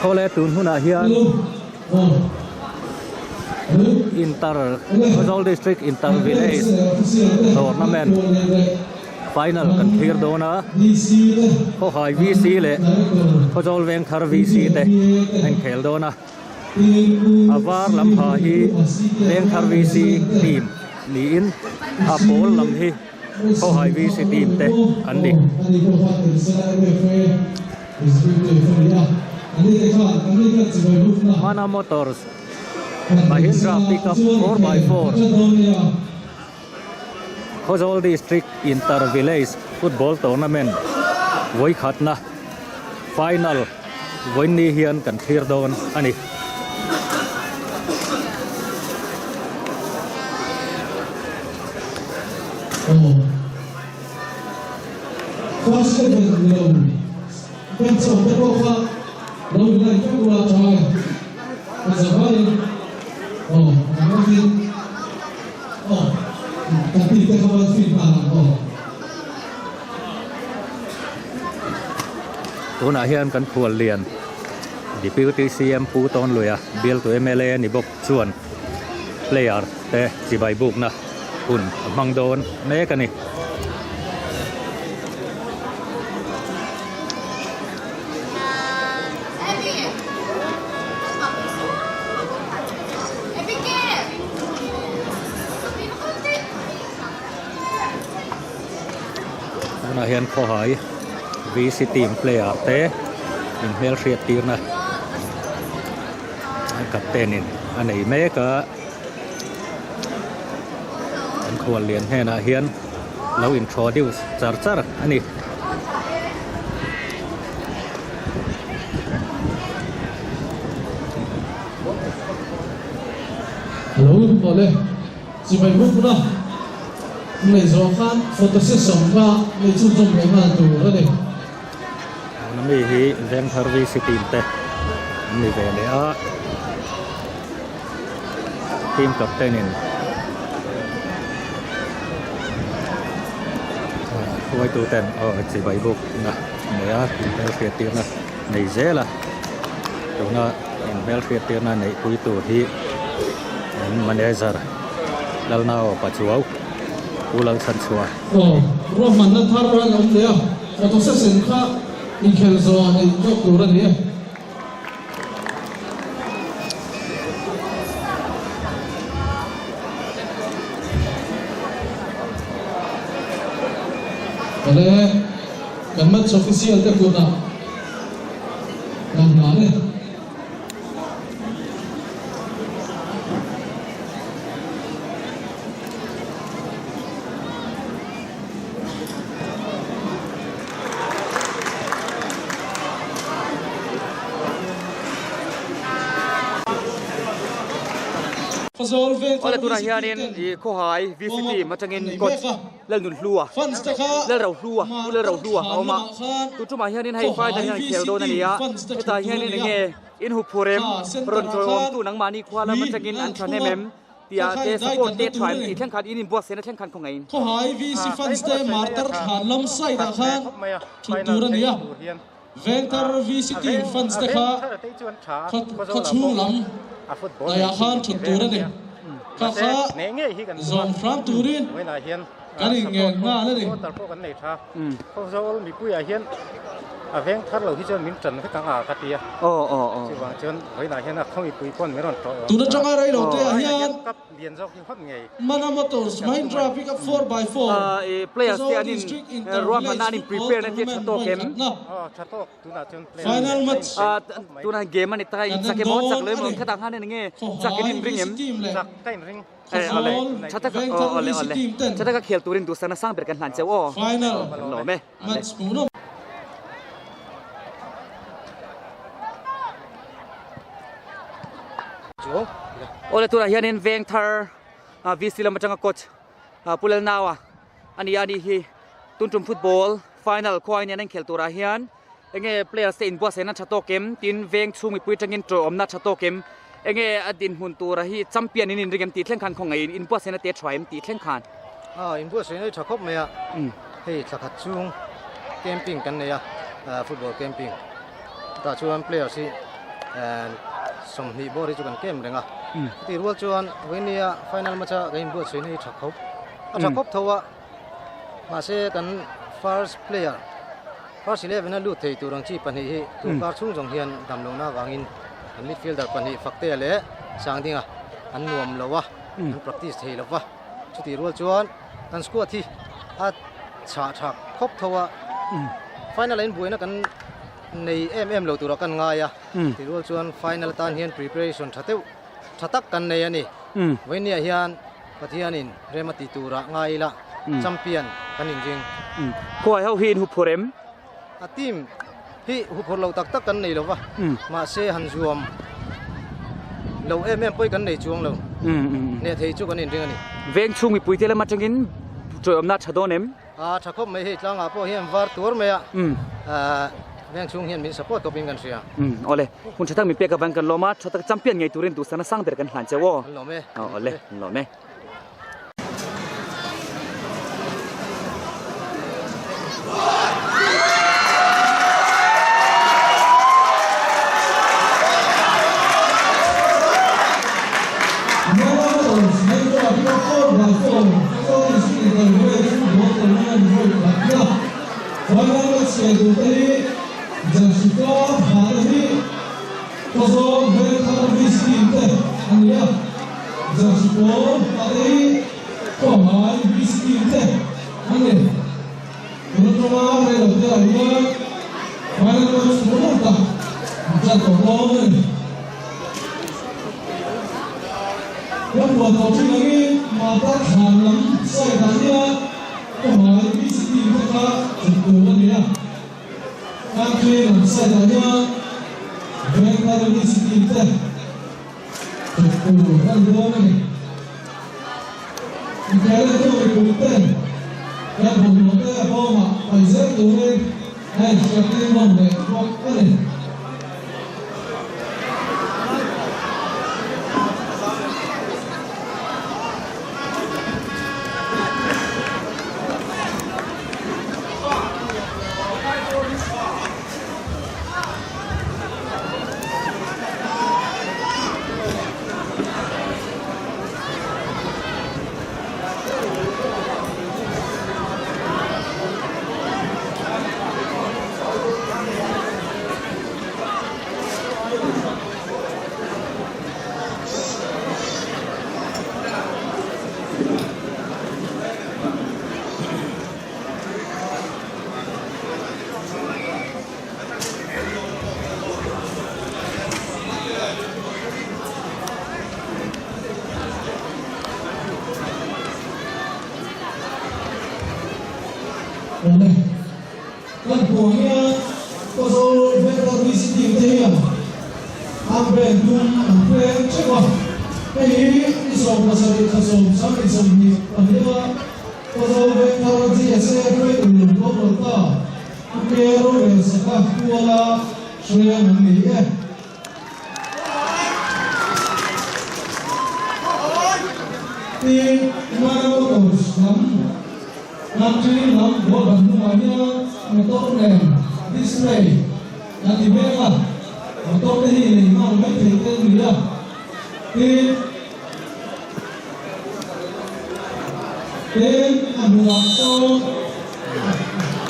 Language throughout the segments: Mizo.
Khawle tun hunah hian Inter Aizawl District Inter Village Tournament Final kan thlir dawn a, Khawhai VC leh Khawzawl Vengthar VC te a inkhel dawn a, a var lam ha hi Vengthar VC team niin a pawl lam hi Khawhai VC team te an ni. Mana Motors Mahindra Pickup 4x4 Khawzawl District Inter Village Football Tournament vawikhatna final vawiinni hian kan thlir dawn a ni. Tunah hian kan khual lian Deputy CM Pu Tawnluia bialtu mla ni bawk chuan player te chibai bukna hun a hmang dawn mek a ni. Tunah hian khawhai VC team player te inhmelhriat tirna an captain in a nei mek a an khual lian hnenah hian lo introduce char char a ni. Alo awle chibai bawk na nei zawh khan photo session kha nei chhunzawm leh nghal tur a ni. Tuna mi hi Vengthar VC team te an ni ve leh a, team captain in hruaitu ten aw chibai bawk na nei a inhmelhriat tirna nei zel a tuna inhmelhriat tirna neih pui tur hi an manager Lalnau Pachuau Pu Lalchhanchhuah. Aw ruahmanna thar an awm leh a photo session kha inkhelh zawh neih zawk tur a ni e. Awle kan match official te kutah kan hlan e. Awle tunah hianin ih khawhai VC team atangin coach Lalnunhlua Lalrohlua Pu Lalrohlua a awm a tu tumah hianin hei final hian an khel dawn a ni a hetah hianin enge in huphur em rawn chawiawmtu nangmahni khua lam atangin an thahnem em. Tia te support te tha em tih thleng khan in inbuat sena thleng khan khaw ngeiin. Khawhai VC fans te martar thlan lam side ah khan thut tur a ni a, Vengthar VC team fans te kha khaw chhung lam daih ah khan thut tur a ni. Kha kha zawm hram turin kan inngen nghal a ni. A veng thar lo hi chuan min tan vek ang a ka ti a, chuvang chuan vawiinah hian a khawmipui pawn min rawn tlawh awm Tun atanga rei lo te ah hian Mana Motors Mahindra Pickup 4x4 Players te Aizawl an in District Inter ruahmanna Village an in Football prepare na te tha Tournament tawk em? vawikhatna Final match Tunah game a ni ta in kan chak en emaw chak dawn lo a emaw ni. khatah khan eng nge chak in Khawhai in ring VC em? team leh Khawzawl Vengthar VC team ten Tha taka khel turin duhsakna sang ber kan hlan cheu aw. Final Kan lawm e. match hmuhnawm. Awle tunah hianin Vengthar VC lam atanga coach Pu Lalnaua a ni a ni hi tun tum football final khuain hian an inkhel turah hian enge players te inbuatsaihna tha tawk em tin veng chhung mipui atangin tawihawmna tha tawk em enge a dinhmun tura hi champion in inring em tih thleng khan khawngaih in inbuatsaihna te tha em tih thleng khan. Inbuatsaihna hi tha khawp mai a, hei thla khat chhung camping kan nei a, football camping tah chuan players hi. 20 bawr hi chu kan kem reng a. Chutih rual chuan vawinia final match a kan inbuatsaihna hi tha khawp a tha khawp tho a mahse kan first player first 11 a lut thei tur ang chi pahnih hi tunkar chhung zawng hian damlohna avangin kan midfielder pahnih Faktea leh Sangdinga an nuam lo a an practice thei lo va chutih rual chuan kan squad hi a chhah tha khawp tho a final a inbuaina kan nei em em lo tura kan ngai a tih rual chuan final atan hian preparation tha deuh tha tak kan nei a ni vawinia hian Pathianin rem a ti tura ngai ila champion kan inring. Khuai ho hi in huphur em? A team hi huphur lo tak tak kan nei lo va, mahse han zuam lo em em pawh kan nei chuang lo. Hneh thei chu kan inring a ni. Veng chhung mipui te lam atangin chawiawmna a tha dawn em? A tha khawp mai hei tlangah pawh hian var tuar mai a, veng chhung hian min support tawpin kan hria. Awle, hun tha tak min pek avang kan lawm a, tha tak champion ngei turin duhsana sang ber kan hlan cheu aw. Kan lawm e. Awle, kan lawm e.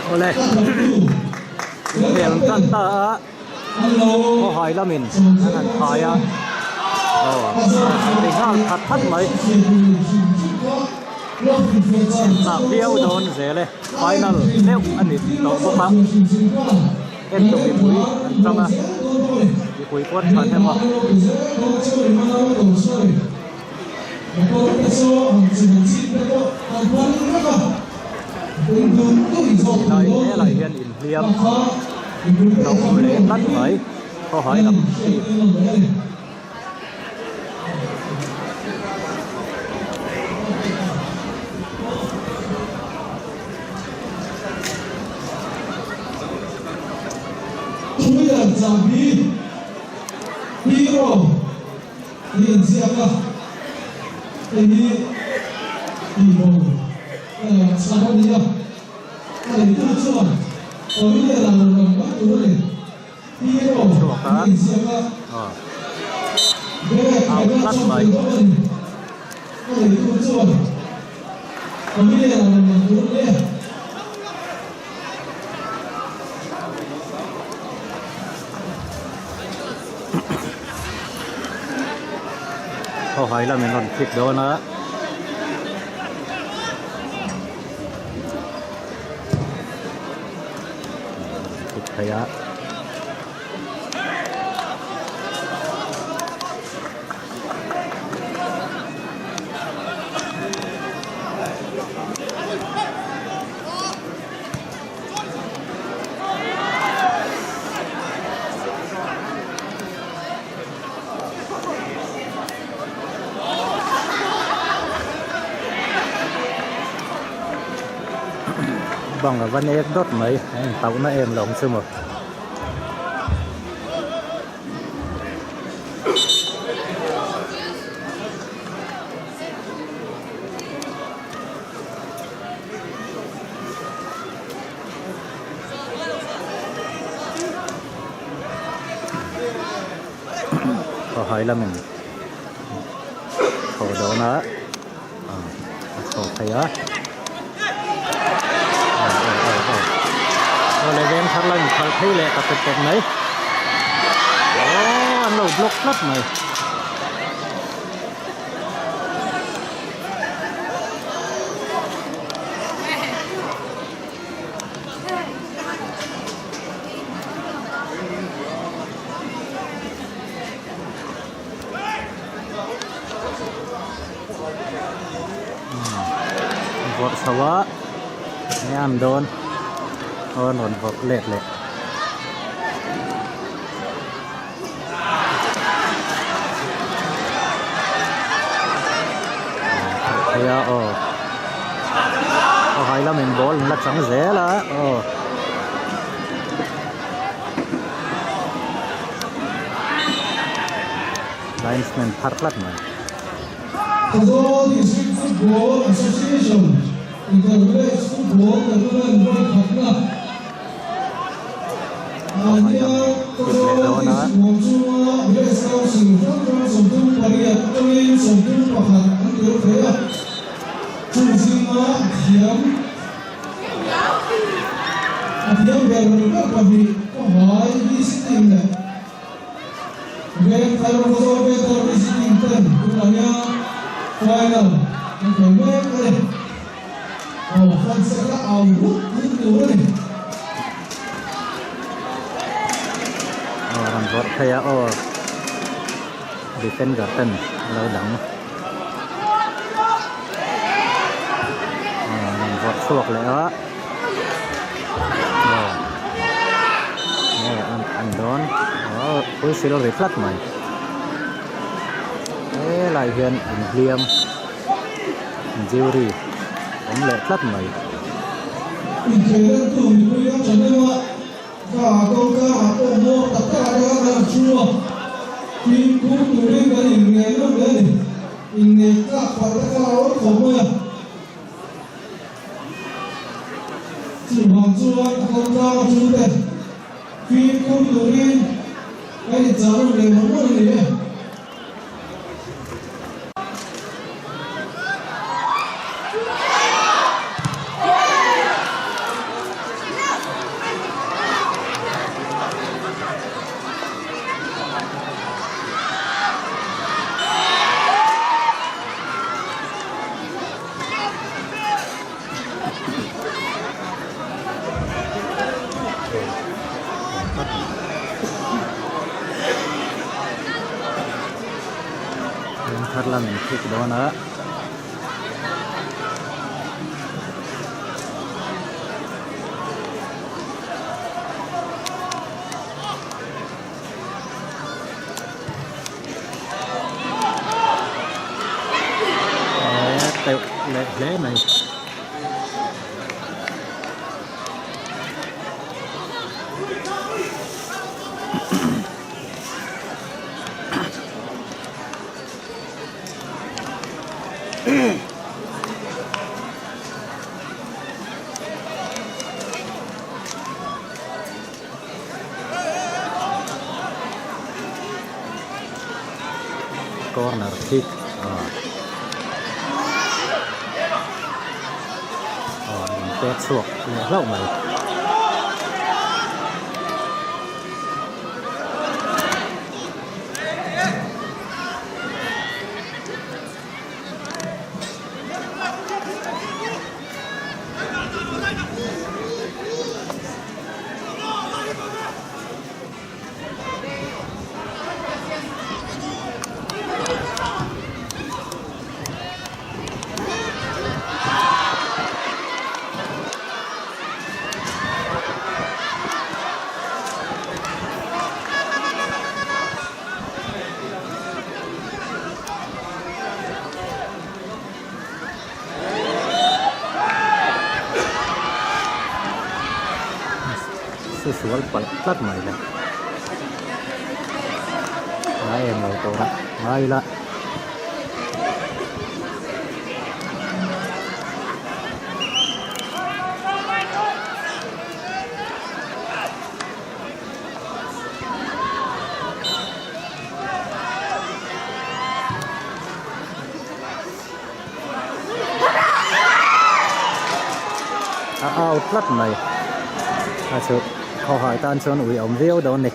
Awle, inhmel an tan ta a, khawhai lamin an han phai a, aw ri nghal khat khat mai. Chak viau dawn zel e, final deuh a ni tawh bawk a, en tu mipui an tang a, mipui pawh an tha hnem a. Helai helai hian inhliam a awm leh tlat mai khawhai lam hi. Hi an ziak a, hei hi tihbo chhar a ni a, a leitu chuan Pavilion ah rawn lang mai tur a ni. Hero Chhuak a. aw out tlat mai. Khawhai lamin rawn thik dawn a. Thik thei a. Bang a va nek dawt mai a intauhna em lo ang chu maw. Khawhai lamin chho dawn a a chho phei a awle veng thar lamin phal phei leh ta pet pet mai aw an lo block tlat mai. Vawrh chho a enge an dawn aw an rawn vawrh let leh. Thei a aw aw hai lamin ball an la chang zel a aw. Linesman phar tlat mai. Aizawl District Football Association Inter-Village Football Tournament vawi khatna ah hian Khawzawl District huam chhunga Village Council hrang hrang 38 atangin 31 an tel thei a, chung zinga thiam a thiam ber ber pahnih Khawhai VC team leh Vengthar Khawzawl Vengthar VC team ten tunah hian final an khel mek a ni. Aw fans te kha au hlut hlut tur a ni. Aw rawn vawrh phei a aw defender ten a lo dang aw rawn vawrh chhuak leh a aw nge an an dawn aw whistle a ri tlat mai helai hian inhliam. Jury awm leh tlat mai. Inkheirentu mipui a tha deuh a, ka kawngkarah pawh hmawr tak tak ah te khan kan thu a, fimkhur turin kan inngen reuh hle a ni. Inneih tlak palh te kha a awm khawp mai a. Chuvang chuan a kawngkar a thu te fimkhur turin kan inchah reuh leh mawlh mawlh a ni e. Thar lam in thik dawn a. Teuh leh hle mai. Corner kick ah ah in pek chhuak leh hlauh mai. Sual palh tlat mai le. Ngai em lo tawh a, ngai ila. A out tlat mai a chu khawhai tan chuan ui awm viau dawn ni.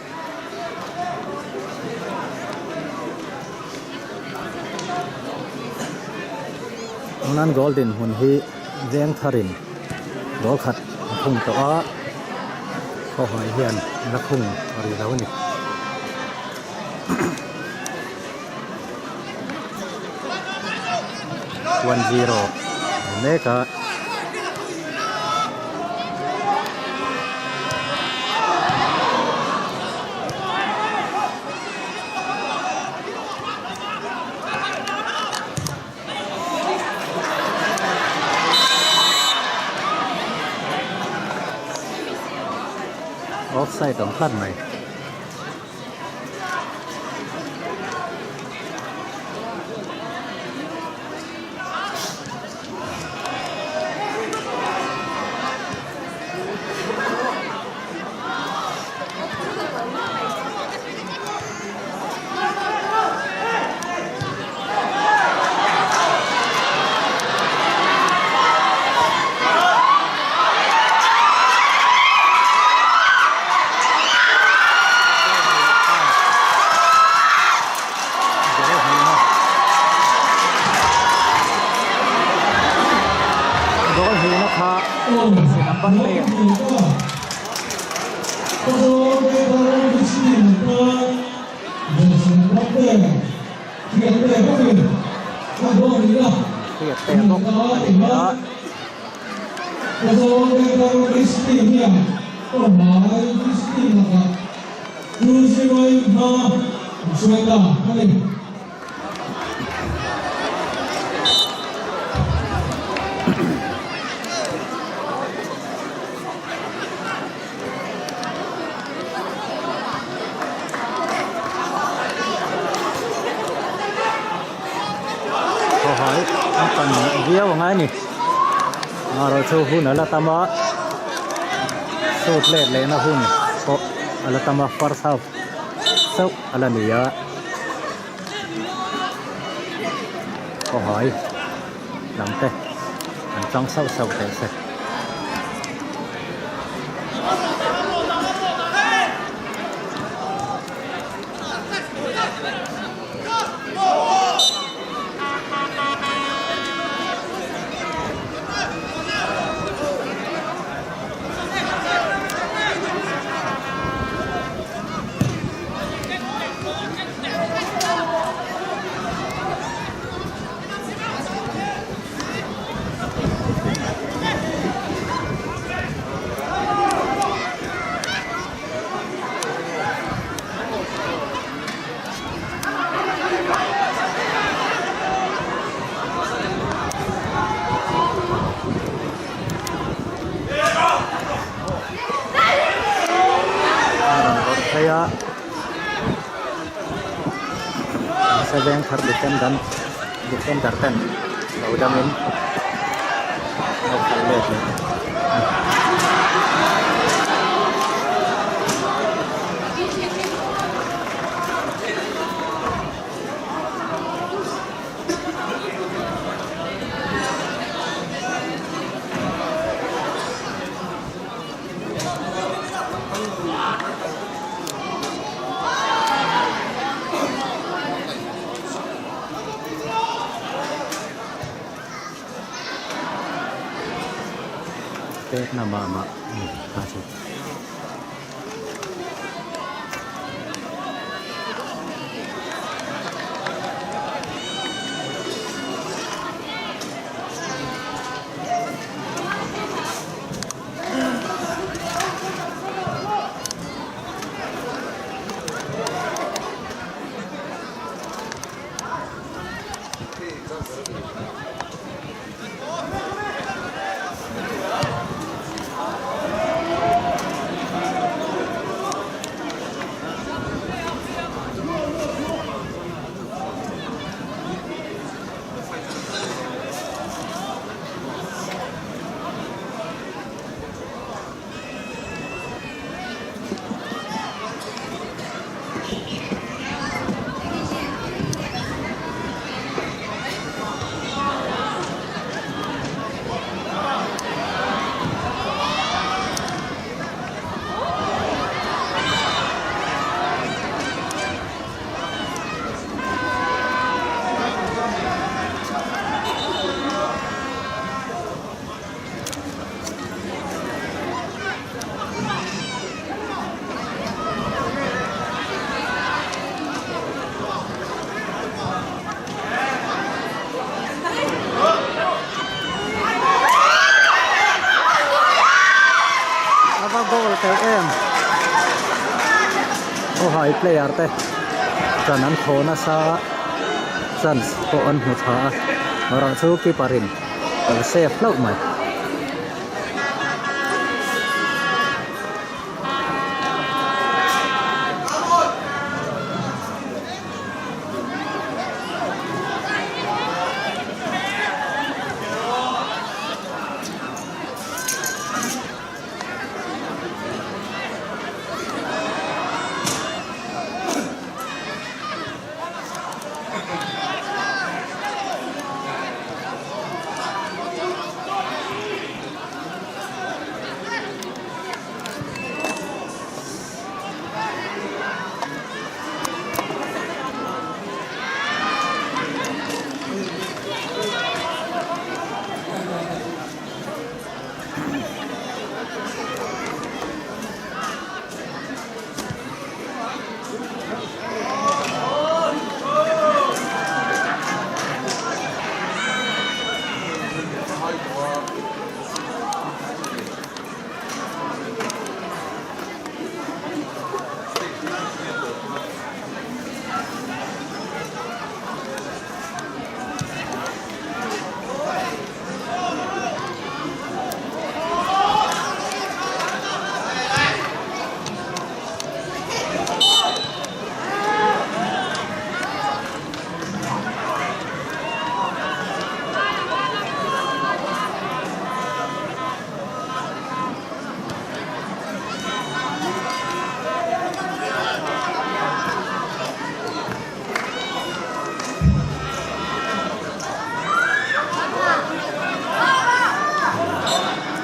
Tunan goal dinhmun hi veng tharin goal khat a khung tawh a khawhai hian la khung a ri lo a ni. 1-0 ni mek a. Offside awm tlat mai. Goal hnihna kha number player Hriat te bawk a ni a. Khawhai an pan viau ang a ni marawh chu hun a la tam a sut let lehna hun pawh a la tam a first half chauh a la ni a khawhai lam te an tang sauh sauh teh se. A rawn vawrh phei a mahse veng thar defender defender ten lo dangin lo khalh let leh. pet na mah mah a ni kha chu. A va goal kher em Khawhai player te chan an thaw nasa a chance pawh an hmu tha a erawh chu keeper in a lo save hlauh mai.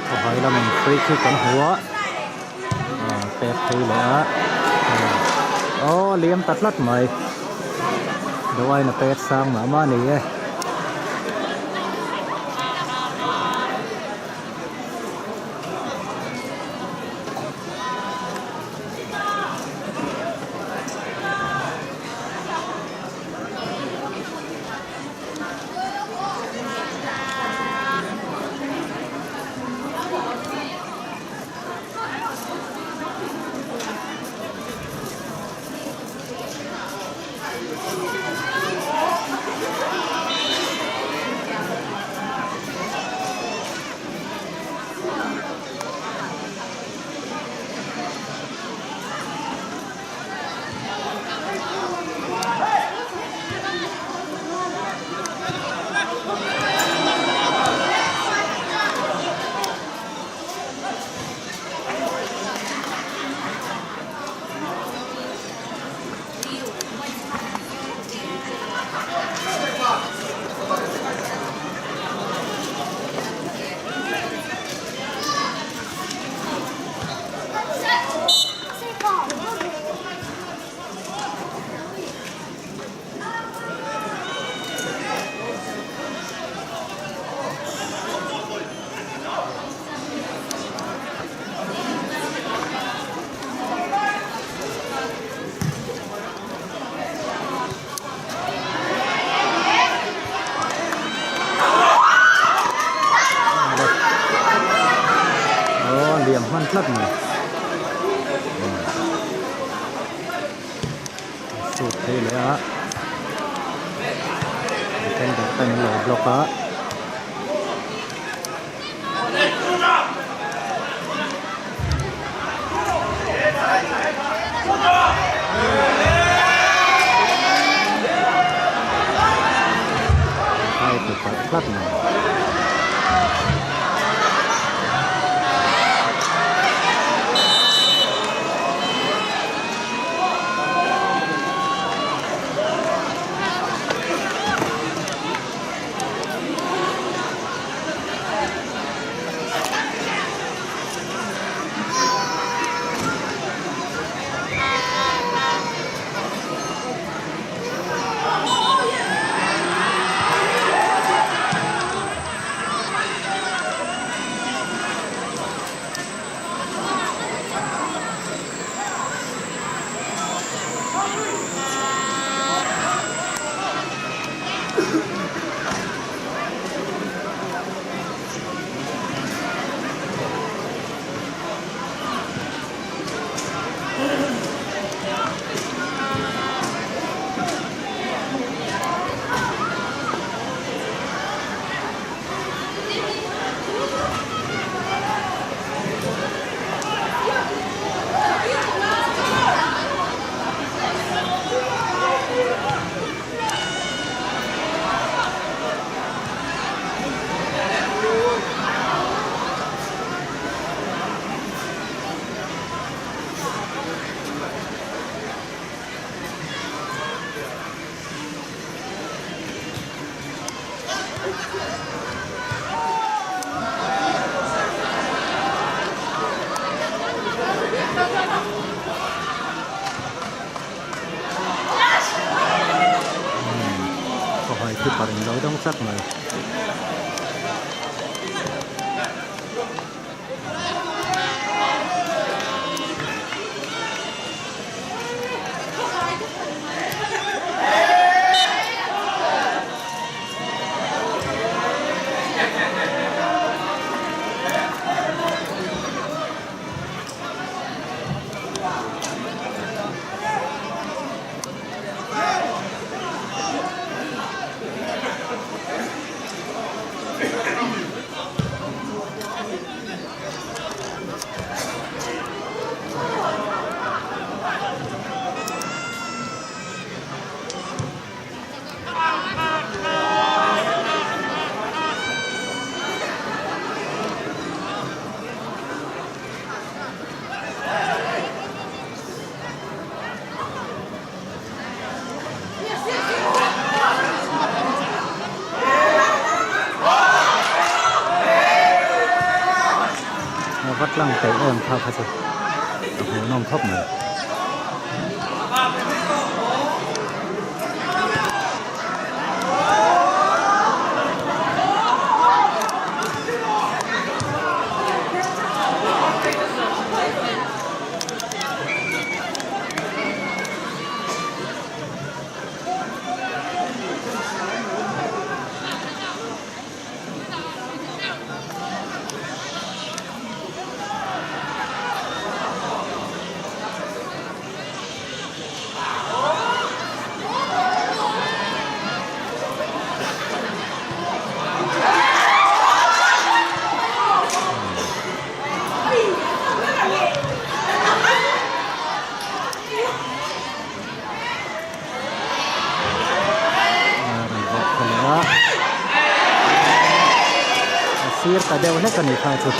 Khawhai lamin free kick an hmu a pek phei leh a aw liam ta tlat mai duain a pek sang mah mah a ni e. phei leh a defender ten an lo block a. Hai tlu palh tlat mai. Khawhai keeper in lo dawng tlat mai. A va tlang peih em kha kha chu a hmuhnawm khawp mai. A sir ta deuh hlek a ni kha chu.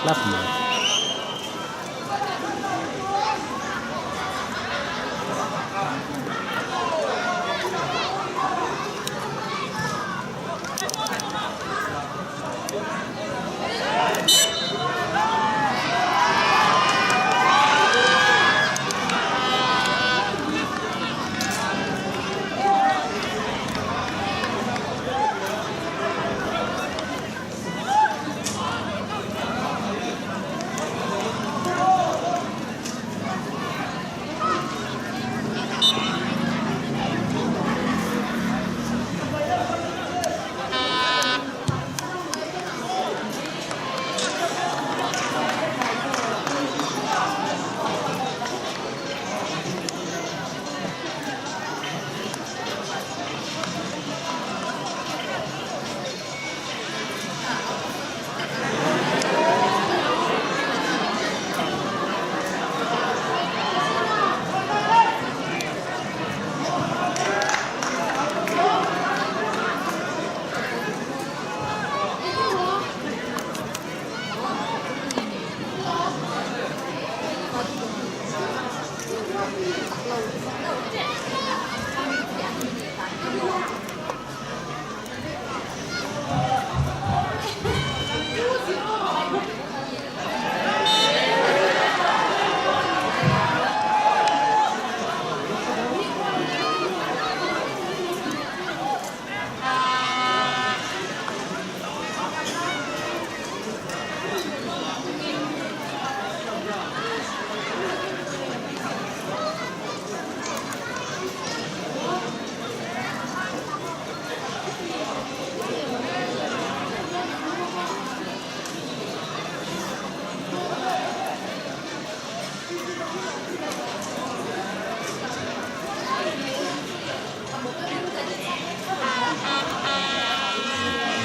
tlat mai.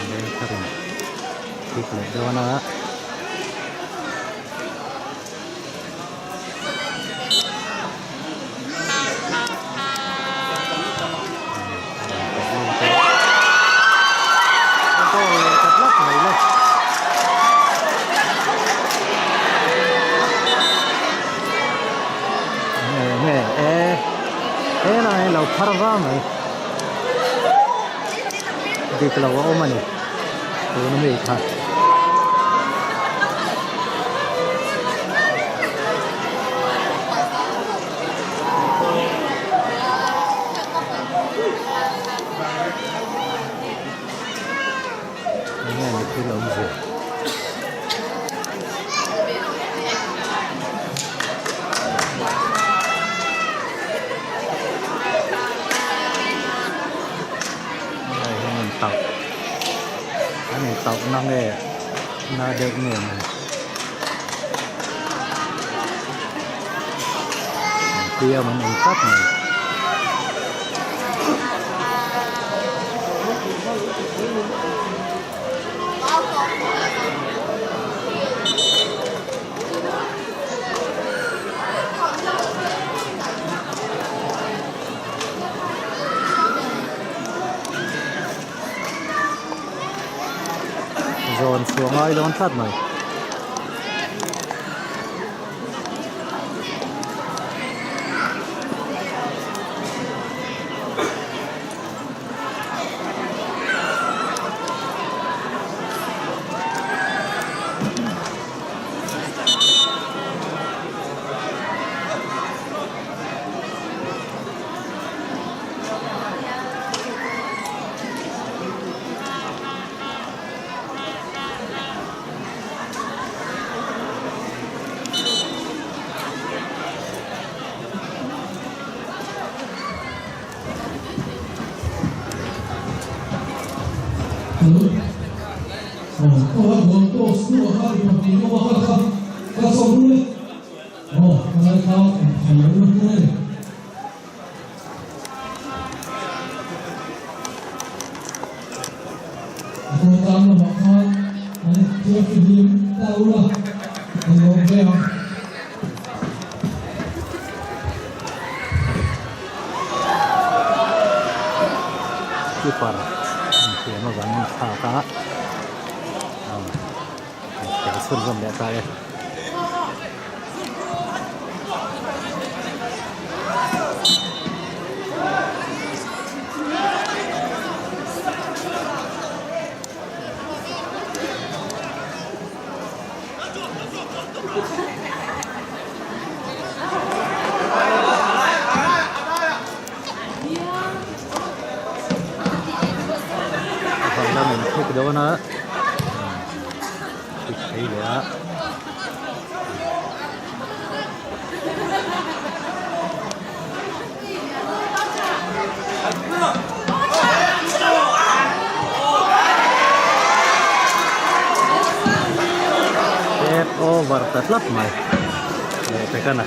Vengtharin kick leh dawn a. Dik lo a awm a ni tuna mi kha. Enge ni thil awmzia. Hei hi an intauh an intauhna nge na deuh nge ni hliam an awm tlat mai. Zawn chhuah ngai dawn tlat mai. Keeper infiam avangin thlak a. Inkhel chhunzawm leh ta e. Lamin thuk dawn a thik phei leh a. Step over ta tlat mai leh pek a na.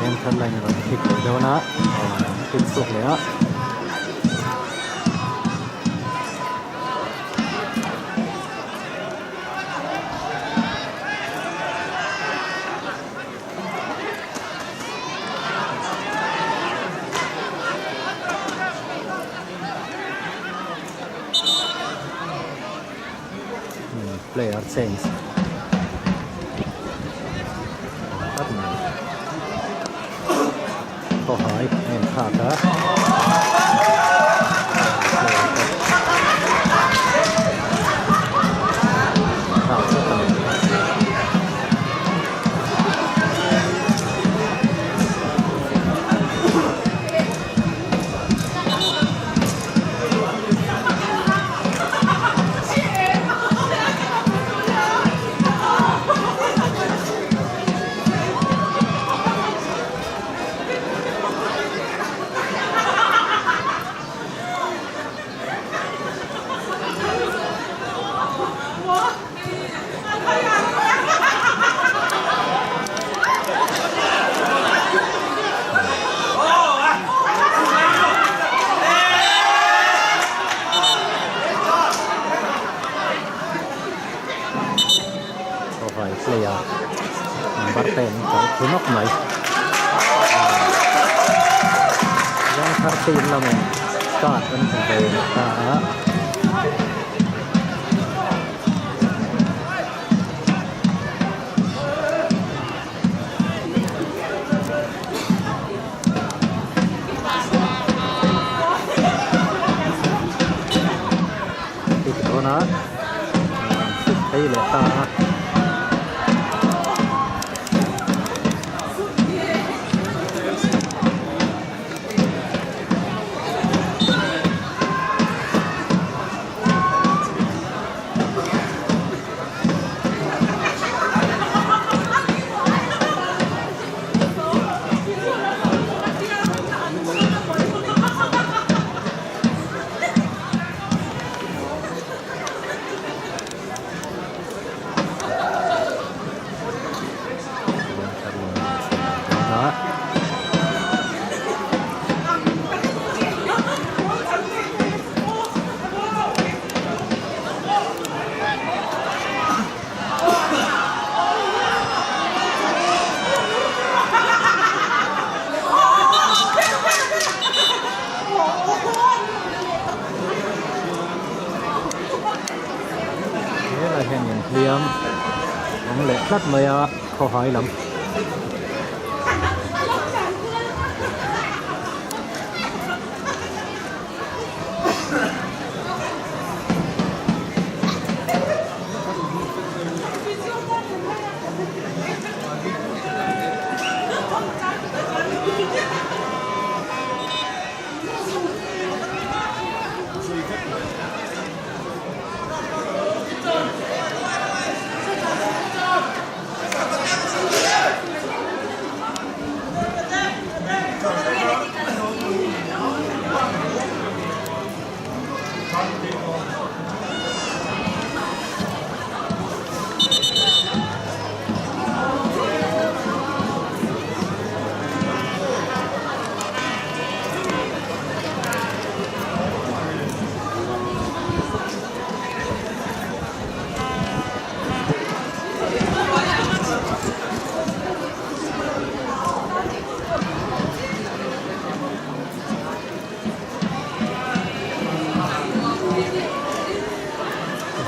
Vengthar line a rawn thik leh dawn a aw thil chhuak leh a. Player change tlat mai khawhai a inthlak a. Khawhai player number 10 kan thu nawk mai. Vengthar team lamin card an hmu ve ta a. Kick dawn a kick phei leh ta a. tlat mai a khawhai lam.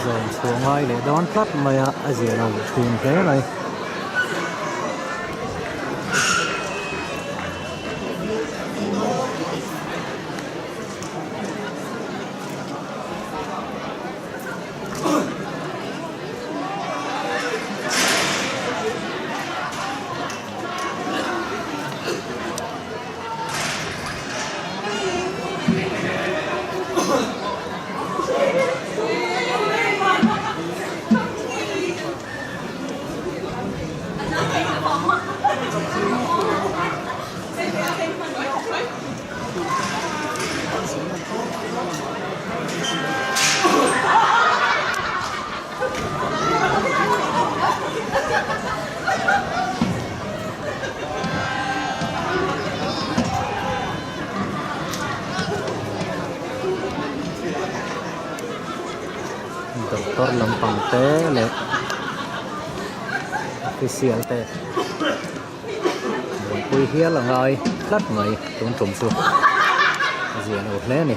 Zawm chhuah ngai leh dawn tlat mai a, a zia lo thin hle mai. Doctor lampang te leh official te buaipui hial a ngai tlat mai tun tum chu a zia lo hle a ni.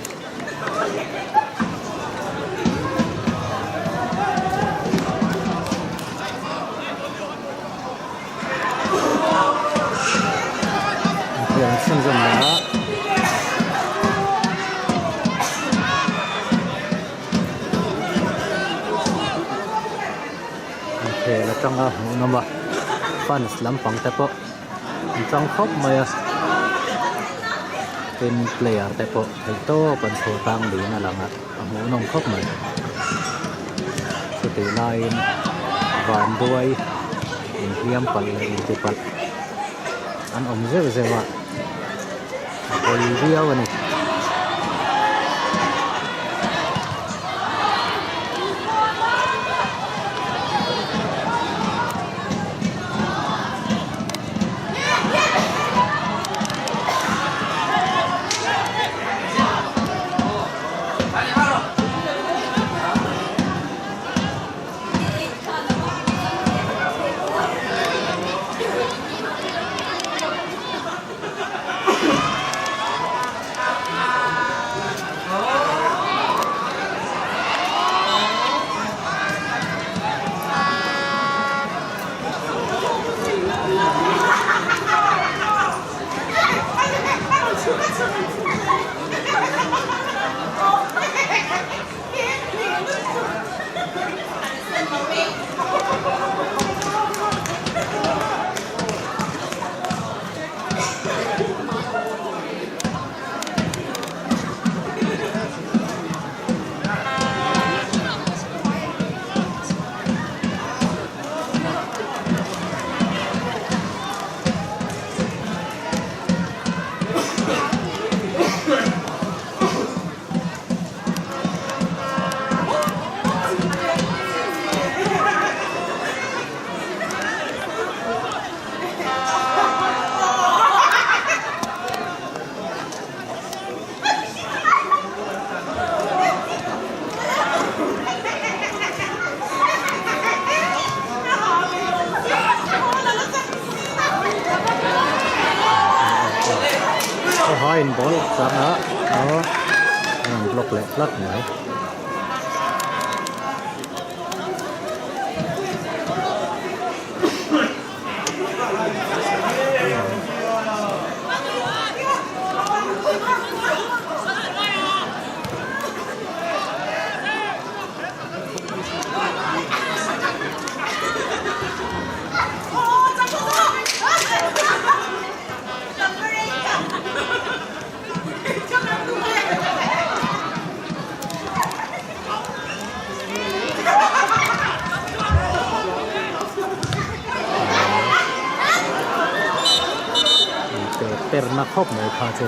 Inkhel chhunzawm leh a. Inkhel atanga hmuhnawm a fans lampang te pawh an chang khawp mai a tin player te pawh theih tawp an chhuah tang niin a lang a a hmuhnawm khawp mai chutih laiin vanduai inhliam palh leh inti palh an awm zeuh zeuh a a pawi viau a ni. Khawhaiin ball chang a a rawn block leh tlat mai. Per na khawp mai kha chu.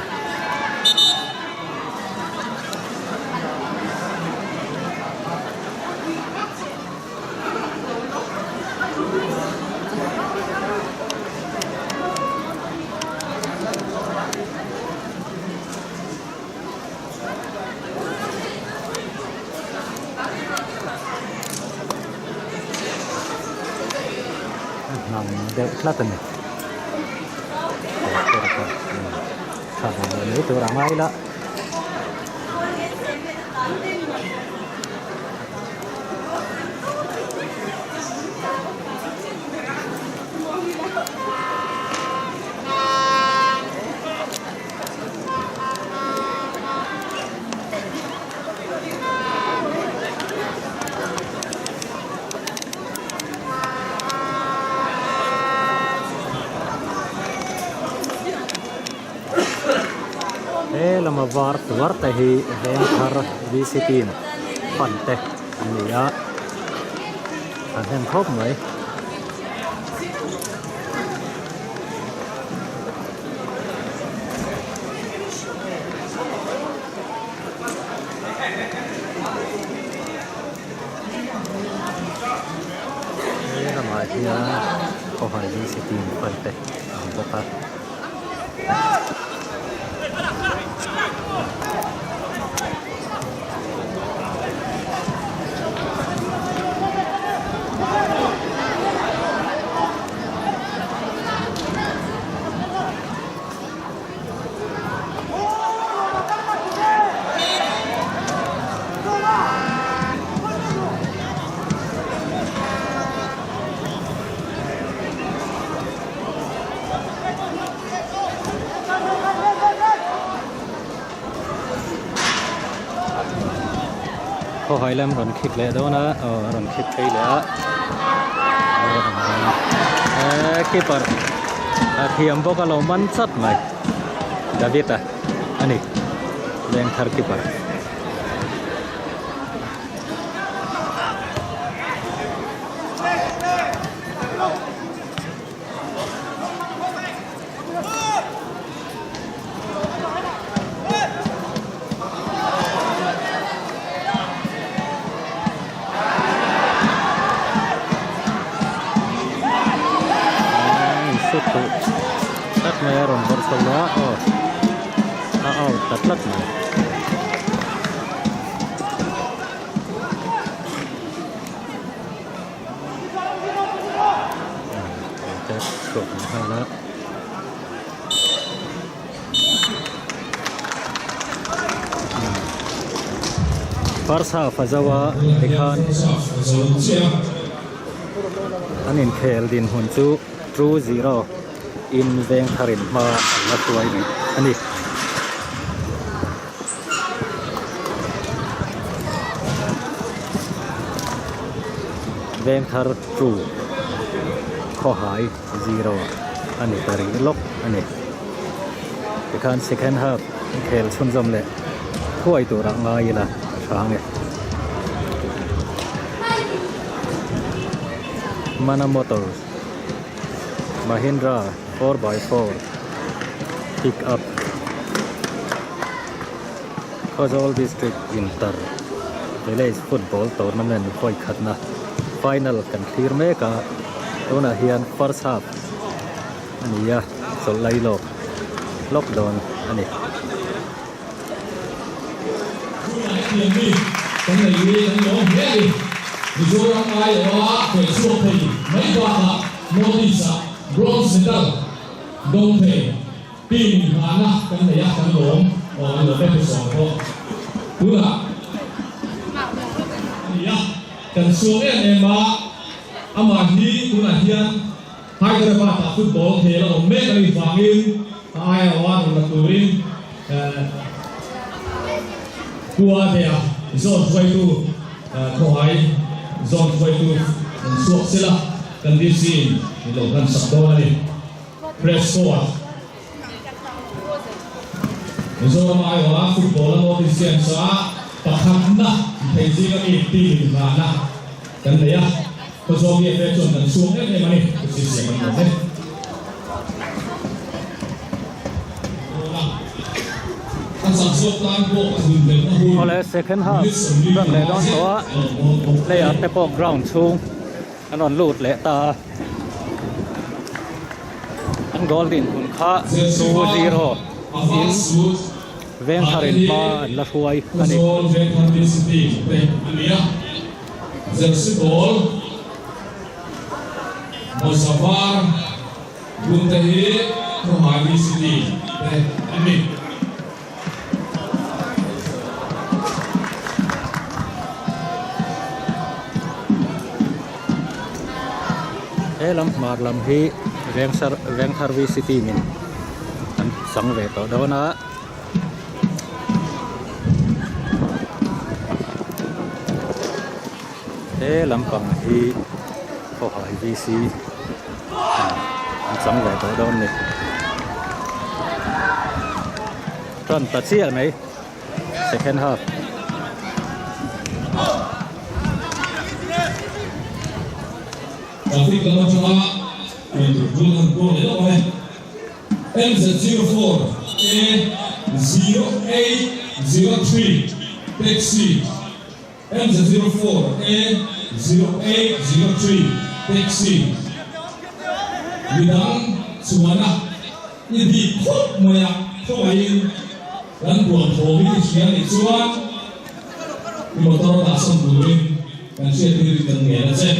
A hnam deuh tlat a ni tha ve leh mai tur a ngai la. He lama var tuar te hi Vengthar VC team fan te an ni a an hnem khawp mai. He lamah hian khawhai VC team fan te an awm bawk a. Khawhai lam rawn khik leh dawn a aw a rawn khik phei leh a eh keeper a thiam bawk a lo man chat mai David a ani Lengthar keeper. Tlat mai a rawn vawrh chho leh a aw a out ta tlat mai. First half a zo a tikhan an inkhel dinhmun chu 2-0 in veng tharin hma an la hruai rih a ni. Vengthar 2 Khawhai 0 a ni ta rih lawk a ni. Tikhan second half khel chhunzawm leh thuai turah ngai ila a tha ang e. Mana Motors Mahindra 4x4 Pick Up Khawzawl District Inter Village Football Tournament vawi khatna final kan thlir mek a, tunah hian first half a ni a, chawlh lai lawk lawk dawn a ni. Team inghahna kan nei a, kan lawm aw an lo vek sawn pawh tunah a ni a, kan chhuak em em a, amah hi tunah hian Hyderabad ah football khel a awm mek a nih vangin a aia aw a rawn la turin Kua Dea zawn hruaitu Khawhai zawn hruaitu an chhuak sela kan DC in min lo hlansak dawn a ni. Press Squad, Mizoram aiawha football a North East Games a pakhatna thei zinga mi team inghahna kan nei a, Khawzawl BFA chuan kan chhuak em em a ni, chu siam an awm e. Awle second half run leh dawn tawh a player te pawh ground chhung an rawn lut leh ta a an goal din hun kha 2-0 in Vengthar in hma an la hruai a ni. Tun te hi Khawhai VCT te an ni. He lam hmar lam hi Vengsar Vengthar VCT min an chang ve tawh dawn a. He lampang hi Khawhai VC an chang ve tawh dawn a ni. Tan ta chiah mai second half. Traffic lam atanga intur an kual leh lawk mai. MZ04A0803 taxi. MZ04A0803 Taxi midang chuana i bik khawp mai a, khawngaihin kan buan thawm i ti hria nih chuan i motor dahsan turin kan hriattir in kan ngen a che.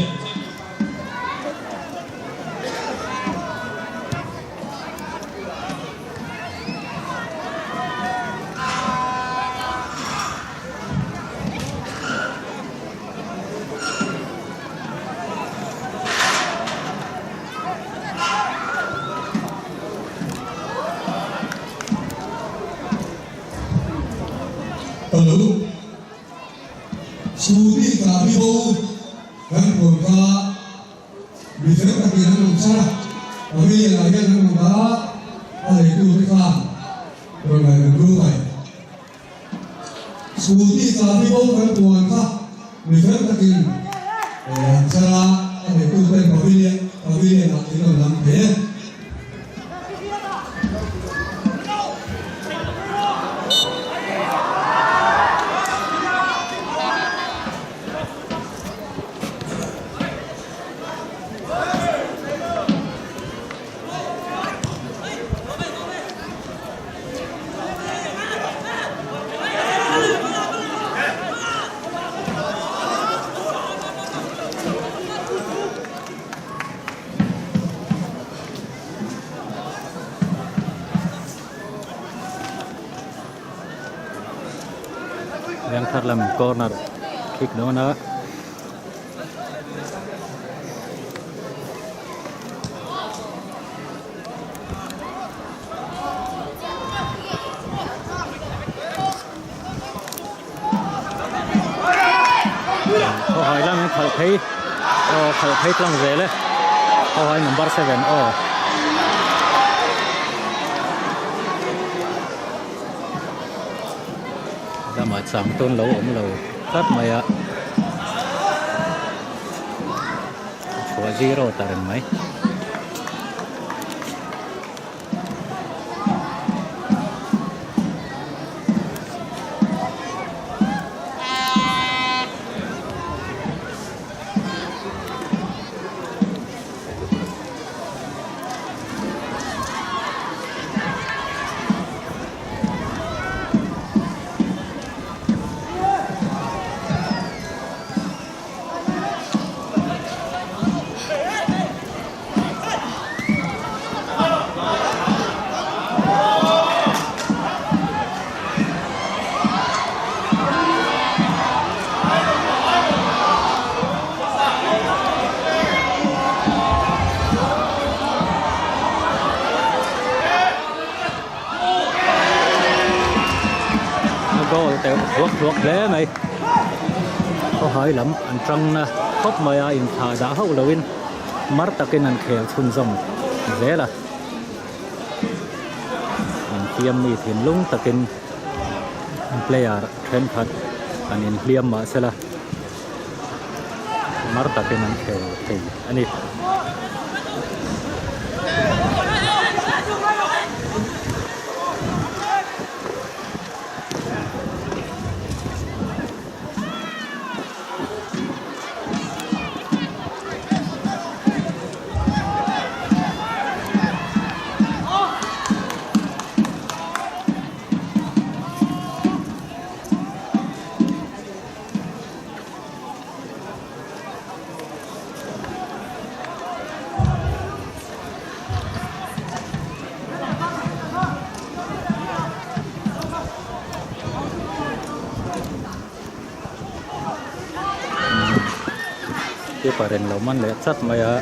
Hello. Scooty chabi bo kan puan kha mi fel takin an rawn char a, pavilion ah hian an rawn dah a, a leitu te khan rawn ngaihven ru mai. Scooty chabi bo kan puan kha mi fel takin an char a, a leitu ten pavilion pavilion ah in rawn lam thei e. Vengthar lam corner kick dawn a. Khawhai lam in khalh phei aw khalh phei tlang zel e khawhai number 7 aw lamah chang tawn lo awm lo tlat mai a chhuah zero ta reng mai. A goal teuh thuak thuak hle mai khawhai lam an tang na khawp mai a inthlah dah hauh lo in mar takin an khel chhunzawm zel a an fiam mi thinlung takin an player thenkhat an inhliam mahsela mar takin an khel thei a ni. Keeper in lo man leh chat mai a.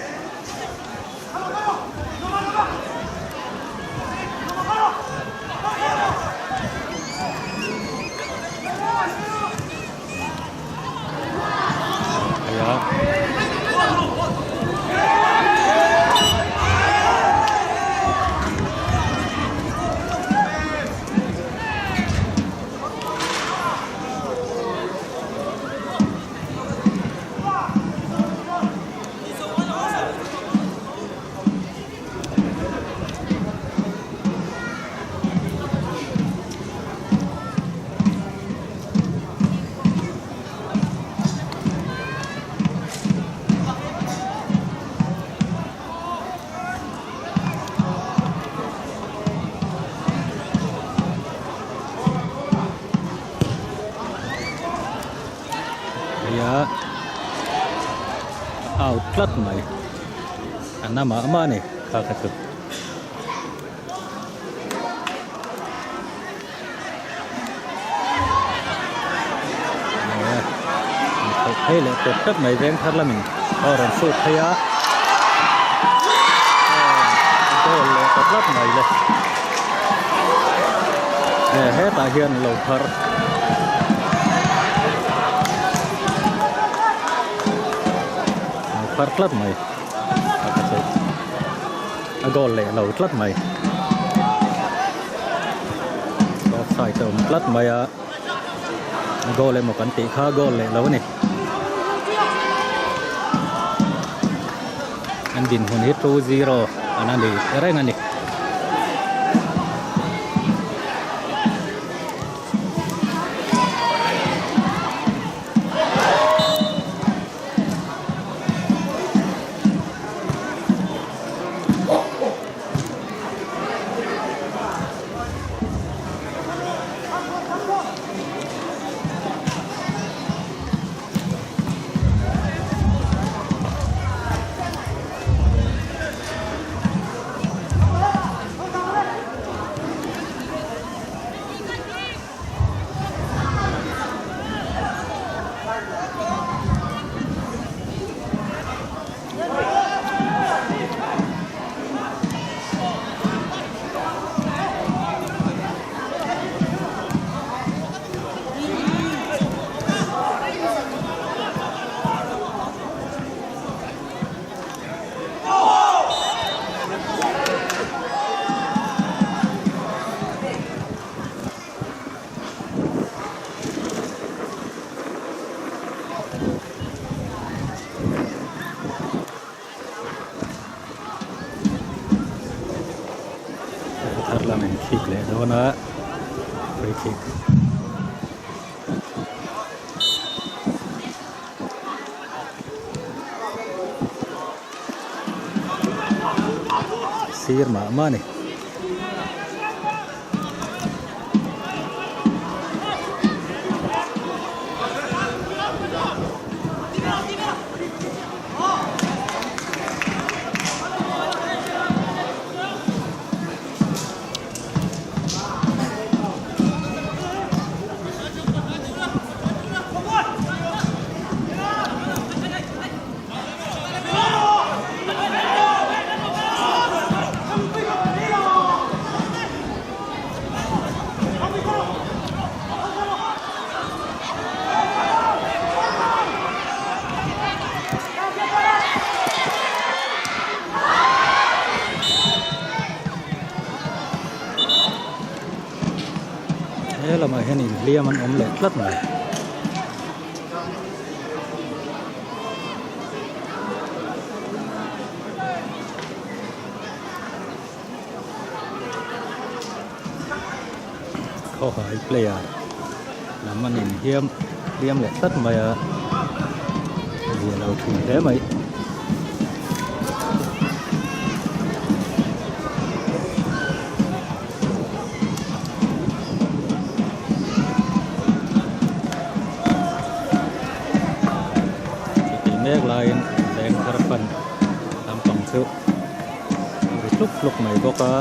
Heia a out tlat mai a na mah mah a ni kha kha chu. Phei leh tawp tlat mai veng thar lamin a rawn shoot phei a goal leh ta tlat mai le hetah hian lo phar lo phar tlat mai a goal leh lo tlat mai offside a awm tlat mai a goal emaw kan tih kha goal leh lo a ni an dinhmun hi 2-0 an a ni reng a ni. Thar lam in khik leh dawn a free kick. Sir mah mah a ni. He lamah hian inhliam an awm leh tlat mai. Khawhai player lam an inhliam hliam leh tlat mai a zia lo thin hle mai. Chutih mek laiin leng thar pan lampang chu ri hluk hluk mai bawk a.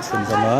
chhunzawm a.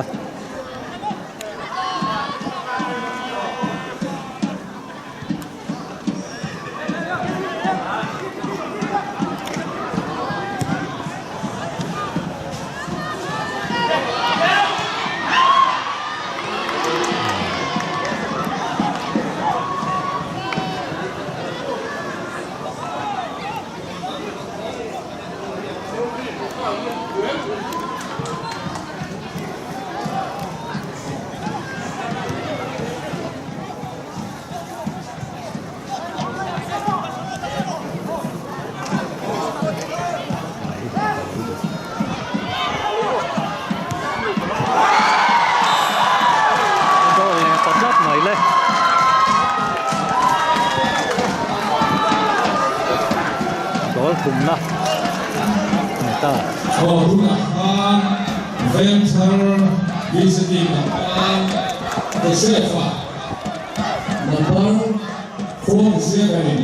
Goal leh ta tlat mai le. Goal thumna a ni ta. Chhuah hunah khan Vengthar VCT lam tan Joseph-a Number 47 in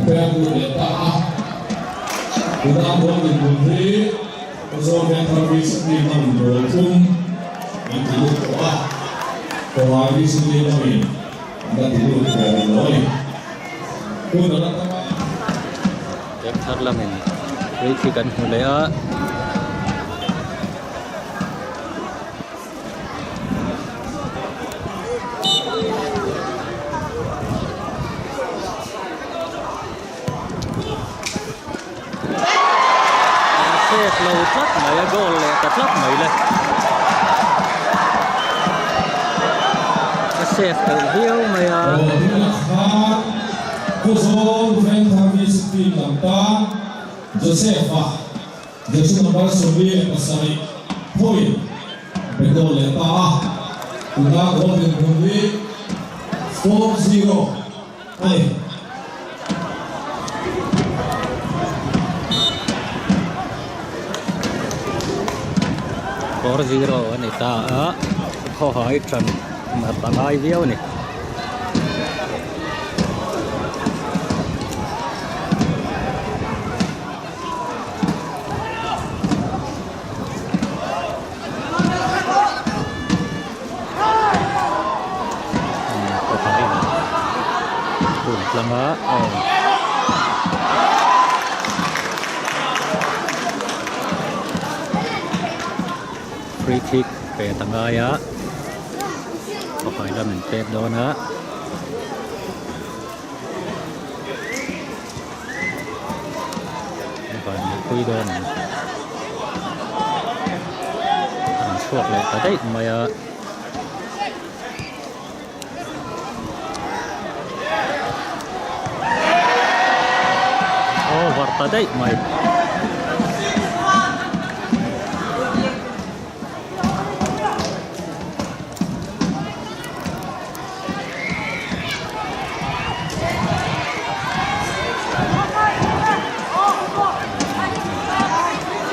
pek lut leh ta a, tuna goal dinhmun hi Khawzawl Vengthar VCT lamin goal thum an ti lut tawh a, Khawhai VCT lamin an la ti lut ve rih lo a ni. Hun a la tam a. Vengthar lamin free kick an hmu leh a. Save lo tlat mai a goal leh ta tlat mai le a save theih viau mai a. Khawzawl Vengthar team lam tan Joseph-a Jersey number 27 pawhin pe goal leh ta a, tuna goal dinhmun hi 4-0 a ni. 4-0 a ni ta a, khawhai tan a ngai viau a ni. Free kick pe ta ngai a pakhat lamin pek dawn a. Van mipui dawn ang an chhuak leh ta daih mai a. Over ta daih mai.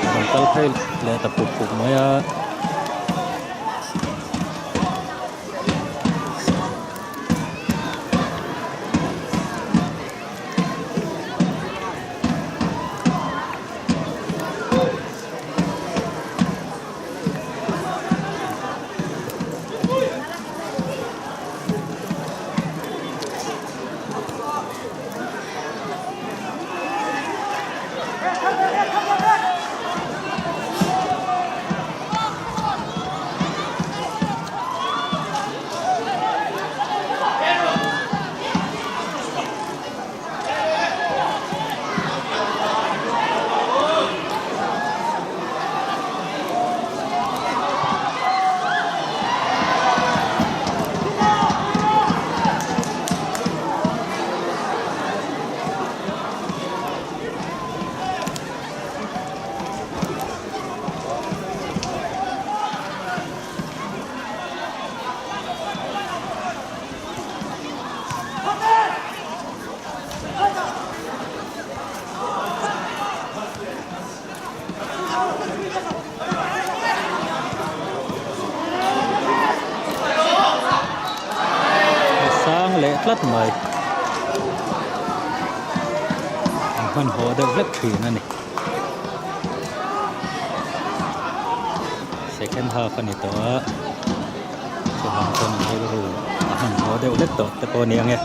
Rawn kal phei leh ta pup pup mai a. A sang leh tlat mai an hmanhmawh deuh hlek thin a ni. Second. Second half a ni tawh a chuvang chuan an rilru a hmanhmawh deuh hlek tawh te pawh a ni ang e.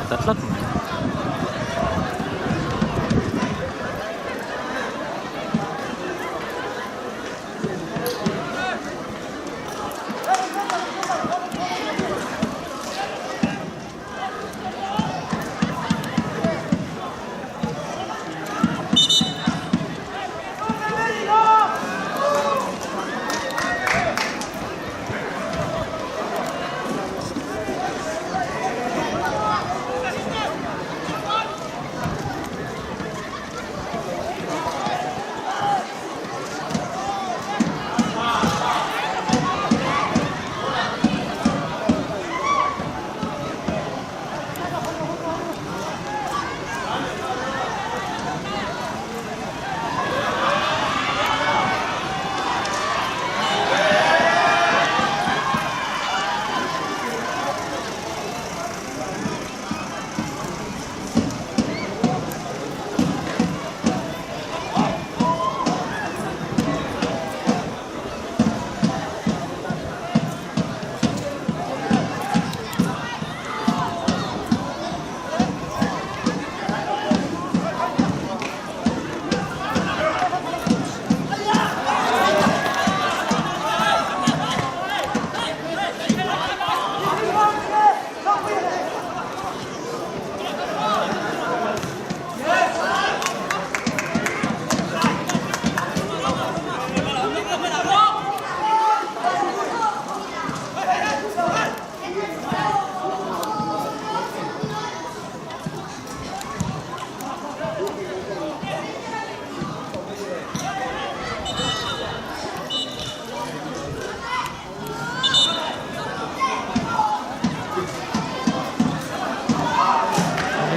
Ta tlat mai.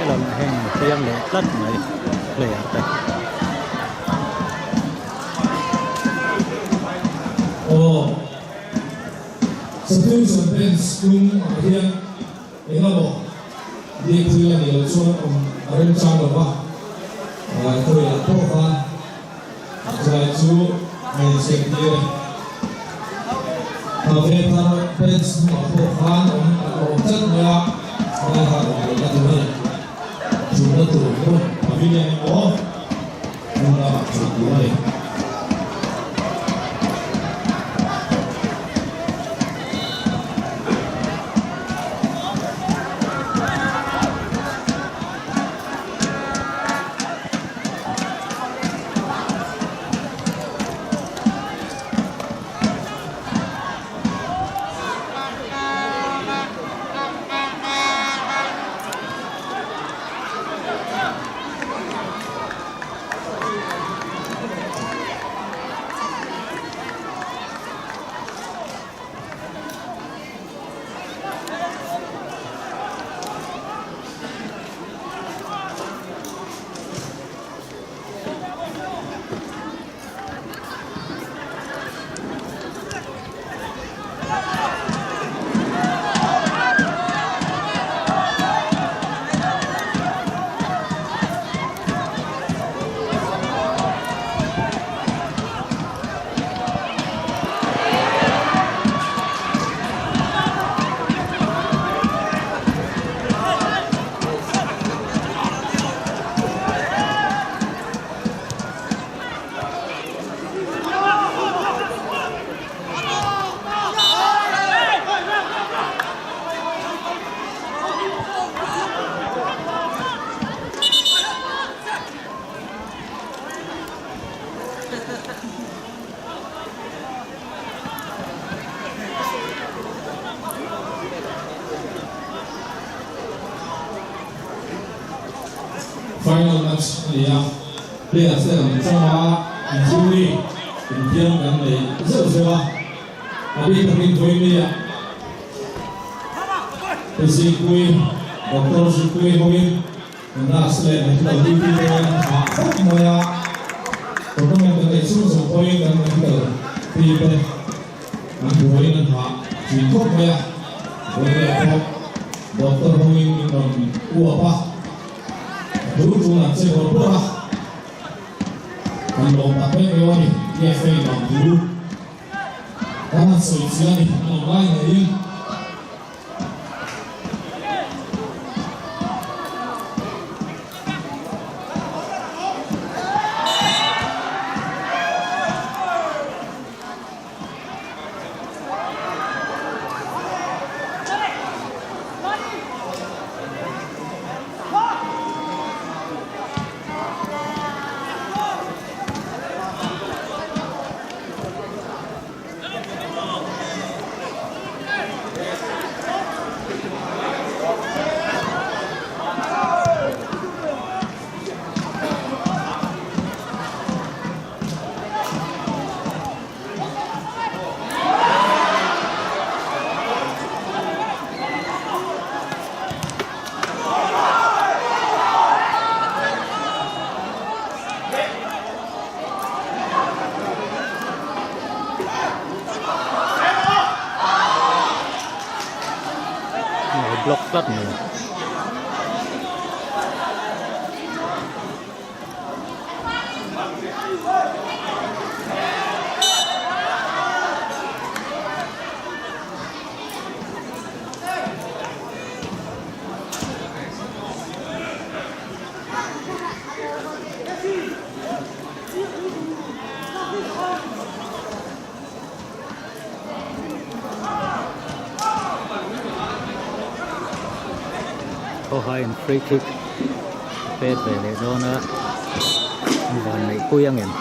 Helam heng fiam leh tlat mai player te. Aw Subdivision bench tum ah hian engemaw bik thil a nih loh chuan awm a remchang lo va, khawiah pawh khan chulai chu a inchhiat tir e. Kha Vengthar bench hnungah pawh khan awm an awm tlat mai a, chulai khan awm lohna tur a ni. Chulna tur hmun pavilion emaw hmun lamah chul tur a ni. Final match a ni a, players te kan chang a, injury inhliam kan nei zeuh zeuh a, a bik takin vawinia Zikpui, Doctor Zikpui hovin kan nurse leh medical duty te an hah khawp mai a, tournament kan neih chhung zawng pawhin kan medical team te an buaiin an hah thin khawp mai a, vawinia pawh doctor hovin min rawn uap a, a tul tul an che bawrh bawrh a, kan lawm tak vek leu a ni, TFA vang thu kan han sawi chiah a ni, an awm lai ngeiin. Block tlat mai. Khawhaiin free kick a pet ve leh dawn a an van neih pui ang em.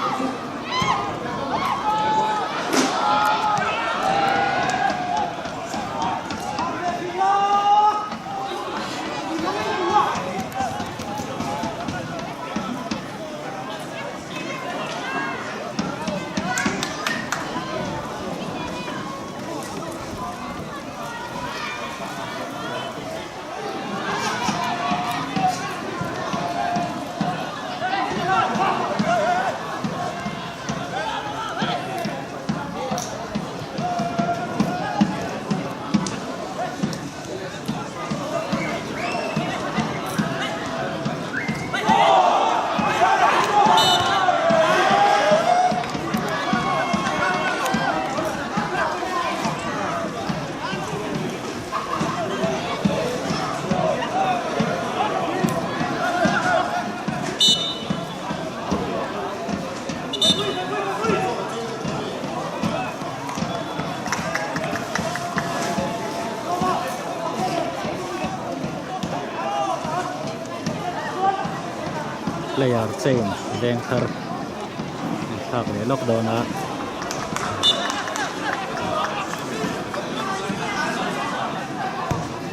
Player change veng thar an thlak leh lawk dawn a.